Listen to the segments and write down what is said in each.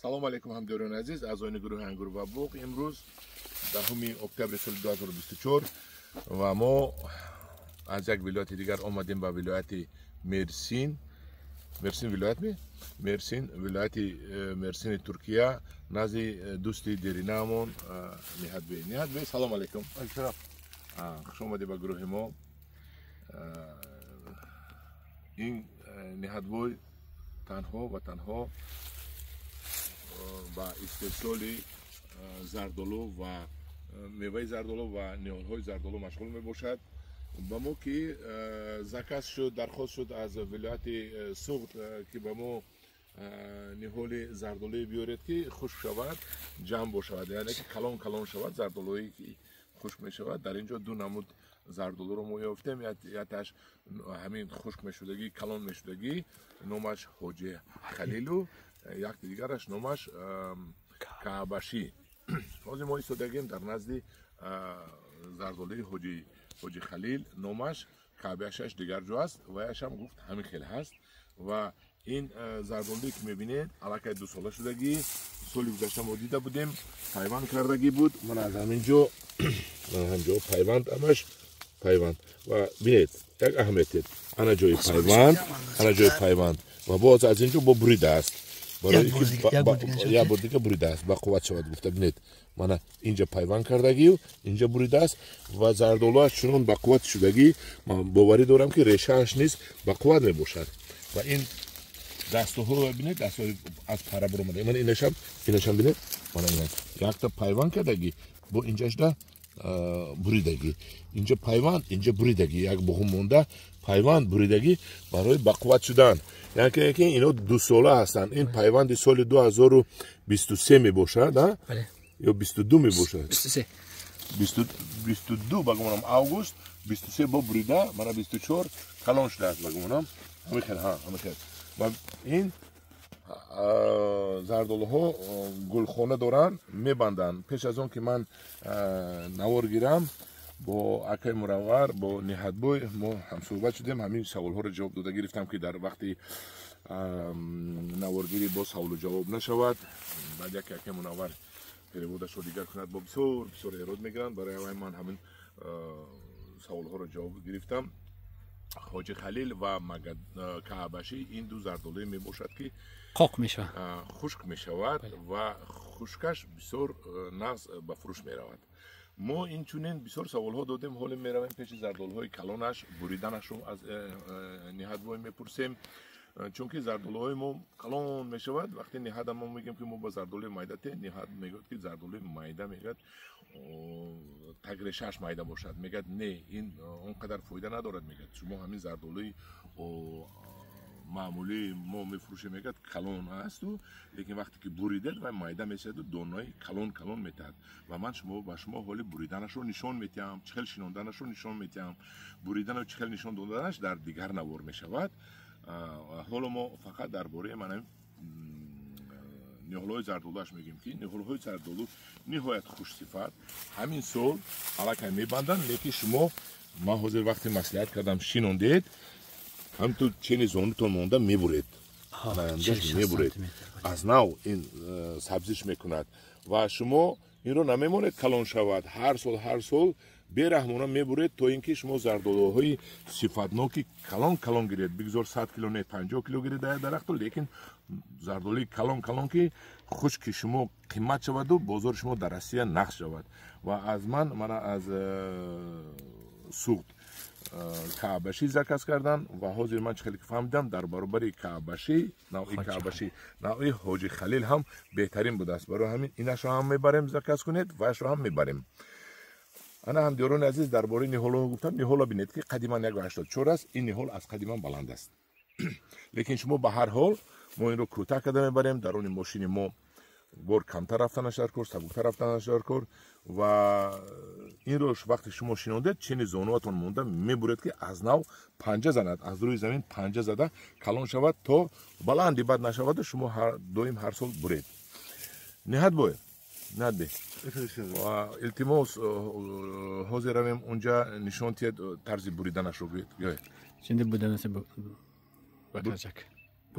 Салом алейкум, ҳамдиёрони азиз, аъзоёни гурӯҳи Ангур ва боғ. Имрӯз 10 октябри соли 2024 ва мо аз як вилояти дигар омадем ба вилояти Мерсин. Мерсин вилоят ми? Мерсин, вилояти Мерсини Туркия, назди дӯсти деринаамон Ниҳатбей. Ниҳатбей, салом алейкум. Хуш омадӣ ба гурӯҳи мо. Ин Ниҳатбой танҳо ва танҳо ба истеҳсоли зардолу ва меваи зардолу ва ниҳолҳои зардолу машғул мебошад. Ба мо ки заказ шуд, дархост шуд аз вилояти Суғд, ки ба мо ниҳоли зардолуе биёред, ки хушк шавад, ҷамъ бошавад, яъне ки калон калон шавад зардолуе ки хушк мешавад. Дар ин ҷо ду намуд зардолуро мо ёфтем. Якташ ҳамин хушк мешудагӣ, калон мешудагӣ, номаш Ҳоҷи Халилу, якти дигараш номаш Каъбашӣ. Ҳозир мо истодагем дар назди зардолуи Ҳоҷи Халил, номаш Каъбашаш дигар ҷо аст, ваяшам гуфт ҳамин хел ҳаст. Ва ин зардолуе ки мебинед, аллакай дусола шудагӣ, соли гузашта мо дида будем, пайванд кардагӣ буд. Ман аз ҳамин ҷо, ман ҳамин ҷо пайванд, ҳамаш пайванд. Ва бинед, як аҳамият, ана ҷои пайванд, ана ҷои пайванд, ва боз аз ин ҷо бо буридааст, як бор дига буридааст, ба қувват шавад гуфта. Бинед, мана инҷа пайванд кардагию инҷа буридааст ва зардолуаш чунон ба қувват шудагӣ, ман боварӣ дорам, ки решааш низ ба қувват мебошад. Ва ин дастуҳоро бинед, дастҳои аз пара буромада. Мана инашам, инашам бинед, мана ина якта пайванд кардагӣ, бо инҷашда буридагӣ, инҷа пайванд, инҷа буридагӣ, як буғум монда, пайванд, буридагӣ барои бақувват шудан. Яъне ки ино дусола ҳастанд. Ин пайванди соли 2023 мебошад ё 22 мебошад? 22 ба гумонам, август 23 бо бурида, мана 24 калон шудааст, ба гумонам ҳамин хел, ҳамин хел. Ва ин зардолуҳо гулхона доранд, мебанданд. Пеш аз он ки ман навор гирам, бо акаи Мураввар, бо Ниҳатбой мо ҳамсӯҳбат шудем, ҳамин саволҳоро ҷавоб дода гирифтам, ки дар вақти наворгирӣ бо саволу ҷавоб нашавад. Баъд яке акаи Мунаввар перевод ашро дигар кунад, бо бисёр бисёр эрод мегиранд. Барои аввай ман ҳамин саволҳоро ҷавоб гирифтам. Ҳоҷи Халил ва Каъбашӣ ин ду зардолуе мебошад, ки қоқ мешавад, хушк мешавад ва хушкаш бисёр нағз ба фурӯш меравад. Мо инчунин бисёр саволҳо додем. Ҳоле меравем пеши зардолуҳои калонаш, буриданашро аз Ниҳатбой мепурсем, чунки зардолуҳои мо калон мешавад. Вақте Ниҳада мо мегӯем, ки мо ба зардолуи майда те, Ниҳат мегӯяд, ки зардолуи майда, мегӯяд, тагрешааш майда бошад, мегӯяд, не, ин он қадар фоида надорад. Мегӯяд, шумо ҳамин зардолуи маъмулии мо мефурӯшем, мегӯяд, калон асту, лекин вақте ки буридед, вай майда мешаваду донаи калон калон метаҳад. Ва ман ба шумо ҳоли буриданашро нишон метиҳам, чӣ хел шинонданашро нишон метиҳам. Буридану чӣ хел нишон доданаш дар дигар навор мешавад. Ҳоло мо фақат дар бораи мана ниҳолҳои зардолуаш мегӯем, ки ниҳолҳои зардолу ниҳоят хушсифат, ҳамин сол аллакай мебанданд. Лекин шумо, ман ҳозир вақте маслиҳат кардам, шинондед, ҳамту чени зонутон монда мебуред, мебуред, аз нав ин сабзиш мекунад. Ва шумо инро намемонед калон шавад, ҳар сол, ҳар сол бераҳмона мебуред, то ин ки шумо зардолуҳои сифатноки калон калон гиред. Бигзор 100 кило не, 50 кило гиред дар дарахту, лекин зардолуи калон калон, ки хушки шумо қимат шаваду бозори шумо дар Россия нақш шавад. Ва аз ман, мана, аз Суғд каъбашӣ заказ кардан. Ва ҳозир ман чӣ хеле ки фаҳмидам, дар баробари каъбашӣ, навъи каъбашӣ, навъи Ҳоҷи Халил ҳам беҳтарин будааст. Барои ҳамин инашро ҳам мебарем, заказ кунед, ваашро ҳам мебарем. Ана, ҳамдиёрони азиз, дар бораи ниҳолҳо гуфтам. Ниҳоло бинед, ки қади ман 1,84 аст, ин ниҳол аз қади ман баланд аст, лекин шумо ба ҳар ҳол мо инро кӯтаҳ карда мебарем. Даруни мошини мо бор камтар рафтанаш дар кор, сабуктар рафтанаш дар кор. Ва инро вақте шумо шинондед, чени зонуатон монда мебуред, ки аз нав панҷа занад, аз рӯи замин панҷа зада калон шавад, то баланди бад нашаваду шумо доим ҳар сол буред. Ниҳат бой, ниҳат бе, илтимос, ҳозир равем унҷа, нишон тиҳед, тарзи буриданашро гӯед. Şimdi budaması bakacak.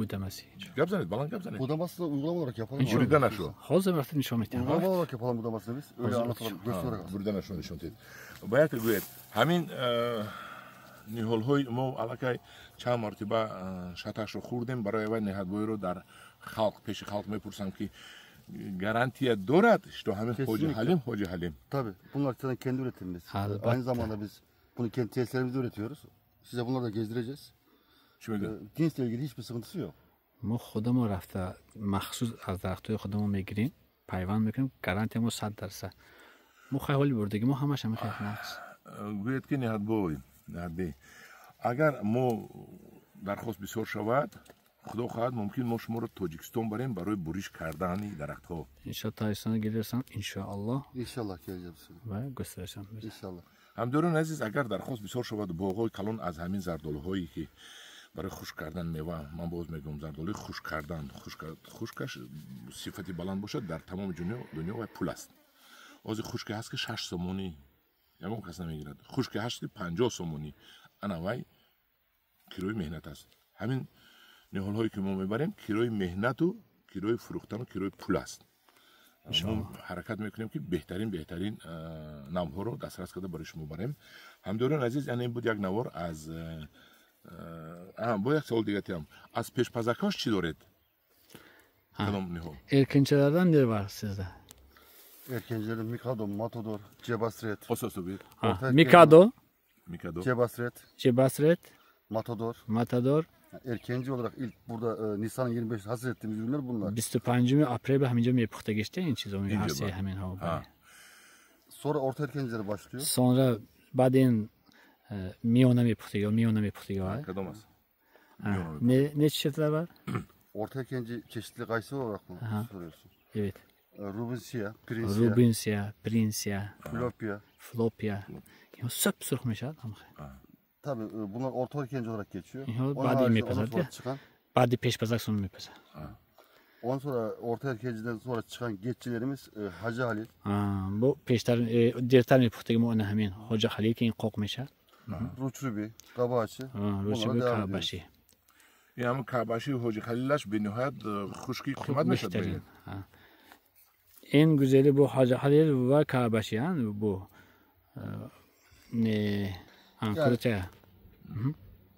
Budaması. Гап занед, баланд гап занед. Budamasını uygulama olarak yapalım. Буриданашро. Ҳозир рафта нишон медиҳам. Uygulama olarak yapalım budamasını biz. Öyle anlatalım, göstererek. Буриданашро нишон диҳед. Бояд гӯед, ҳамин ниҳолҳои мо аллакай чанд мартиба шаташро хӯрдем. Барои вай ниҳатбоиро дар халқ, пеши халқ мепурсам, ки гарантия дорад, что ҳамин Ҳоҷи Ҳалим, Ҳоҷи Ҳалим? Tabii. Bunlar zaten kendi üretimimiz. Aynı zamanda biz bunu kendi tesislerimizde üretiyoruz. Size bunları da gezdireceğiz. Чӣ мегӯяд? Cinsle ilgili hiçbir sıkıntısı yok. Мо худамон рафта махсус аз дарахтҳои худамон мегирем, пайванд мекунем, гарантия мо 100%. Мо хай ҳоли бурдагӣ мо ҳамаш ҳамин хел нақс. Гӯяд, ки ниҳатбой, ниҳатбей, агар мо дархост бисёр шавад, худо хоҳад, мумкин мо шуморо Тоҷикистон барем барои буриш кардани дарахтҳо. Иншо Тоҷикистон гирирсан, иншоаллоҳ. İnşallah geleceğim. Ва густаришам. İnşallah. Ҳамдиёрони азиз, агар дархост бисёр шавад, боғҳои калон аз ҳамин зардолуҳое, ки барои хушк кардан мева, ман боз мегӯям, зардолуи хушк кардан, хушкаш сифати баланд бошад, дар тамоми дунё вай пул аст. Ҳозир хушке ҳаст, ки 6 сомонӣ, ягон кас намегирад. Хушке ҳаст, ки 50 сомонӣ. Ана вай кирои меҳнат аст. Ҳамин ниҳолҳое, ки мо мебарем, кирои меҳнату кирои фурӯхтану кирои пул аст. Мо ҳаракат мекунем, ки беҳтарин, беҳтарин навъҳоро дастрас карда барои шумо барем. Ҳамдиёрони азиз, яъне ин буд як навор аз бо як савол дига тиям: аз пешпазакҳош чӣ доред, кадом ниҳол? Erkençilerden ne var sizde? Erkencilerin Mikado, Matador, Cebasret. Ососу бит. Mikado, Микадо. Cebasret, Cebasret, Matador. Matador. Yani erkenci olarak ilk burada Nisan'ın 25'inde hasat ettiğimiz ürünler bunlar. 25 апрел ҳаминҷо мепухтагиште ин чизо Инҷо ҳар се ба. Ҳаминҳо. Sonra orta erkenciler başlıyor. Sonra баъд ин миёна мепухтагӣ, миёна мепухтагӣ. Кадом аст? Не çeşitler var? Orta erkenci çeşitli kayısı olarak mı soruyorsun? Evet. Rubinsia, Prinsia, Rubinsia, Prinsia, Flopia. Flopia. Инҳо сөп сурх мешавад ҳамхе. Tabii bunlar orta erkenci olarak geçiyor. İnşallah Onun badi haricinde mi ondan pazar sonra diye. çıkan, Баъди пешпазак сон мепазад. Ondan sonra orta erkenciden sonra çıkan geççilerimiz Hacı Halil, Бо пештар дертар мепухтаги мо ана ҳамин Ҳоҷа Халил, ки ин қоқ мешавад. Ruçrubi, Kabaağaçı. Bunlara Рӯчиби devam ediyoruz. Каъбашӣ. Ин ҳамн Каъбаши, Ҳоҷи Халилаш бениҳоят хушки қимат мешавад. Беҳтарин. Ин гузели бо Ҳоҷа Халил ва Каъбаши бо не курутая.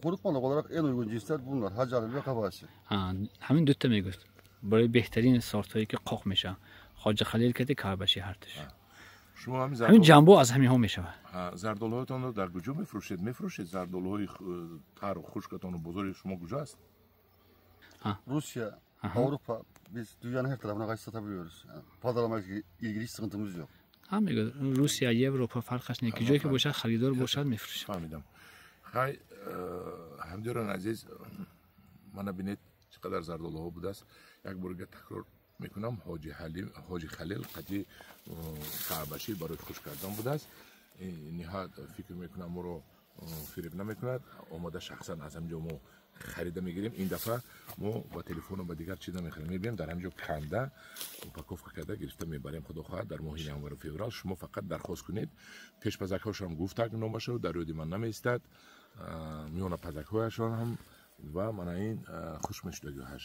Kurutmalık olarak en uygun cinsler bunlar. Hacı Halil ve Kabaağaçı. Ҳамин дута мегуфт барои беҳтарин сортҳое, ки қоқ мешаванд, Хоҷа Халил кати Каъбаши ҳартуш. Шумо ҳамин Ҳамин ҷамбо аз ҳаминҳо мешавад. Зардолуҳоятонро дар куҷо мефурӯшед? Мефурӯшед зардолуҳои тару хушкатону? Бозори шумо куҷо аст? Rusya, Avrupa, biz dünyanın her tarafına kayısı satabiliyoruz. Yani pazarlamayla ilgili hiç sıkıntımız yok. Ҳам мегӯяд, Русия, Европа, фарқаш не, ки ҷое ки бошад, харидор бошад, мефурӯшад. Фаҳмидам. Хай, ҳамдиёрони азиз, мана бинед, чӣ қадар зардолуҳо будааст. Як борига такрор мекунам: Ҳоҷи Ҳалим, Ҳоҷи Халил қати Каъбашӣ барои хушк кардан будааст. Ниҳоят, фикр мекунам, моро фиреб намекунад. Омода шахсан аз ҳамин ҷо мо харида мегирем. Ин дафъа мо ба телефону ба дигар чиз намехарем, мебием, дар ҳамин ҷо канда, упаковка карда, гирифта мебарем. Худо хоҳад, дар моҳи январу феврал шумо фақат дархост кунед. Пешпазакҳошам гуфтак, номашо дар ёди ман намеистад, миёнапазакҳояшон ҳам ва мана ин хушк мешудагиҳаш.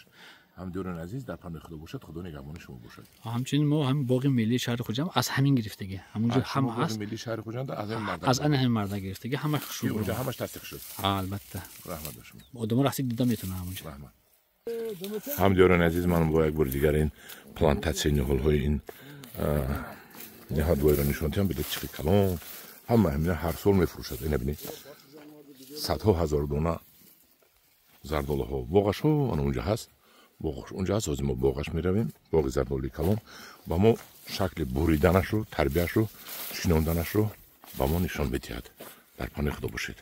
Ҳамдиёрони азиз, дар паноҳи Худо бошад, Худо нигаҳбони шумо бошад. Ҳамчунин мо ҳамин боғи миллии шаҳри Хуҷанд аз ҳамин гирифтагӣ, ҳамунҷо ҳама Шумо боғи ҳаст. Миллии шаҳри Хуҷанд аз ҳамин мардак? Аз ана ҳамин мардак гирифтагӣ, ҳама Ки хушрӯ. Унҷа ҳамаш тасдиқ шуд? Албатта. Раҳмат ба шумо. Одамо рафти дида метавонанд ҳамунҷо. Раҳмат. Ҳамдиёрони азиз, ман бо як бори дигар ин плантатсияи ниҳолҳои ин ниҳатбойро нишон диҳам. Бидед, чӣ калон, ҳама ҳамина ҳар сол мефурӯшад. Ина бинед, садҳо ҳазор дона зардолуҳо. Боғашҳо ана унҷа ҳаст, боғаш унҷа ҳаст. Ҳозир мо боғаш меравем, боғи зардолуи калон. Ба мо шакли буриданашро, тарбияшро, шинонданашро ба мо нишон медиҳад. Дар паноҳи Худо бошед.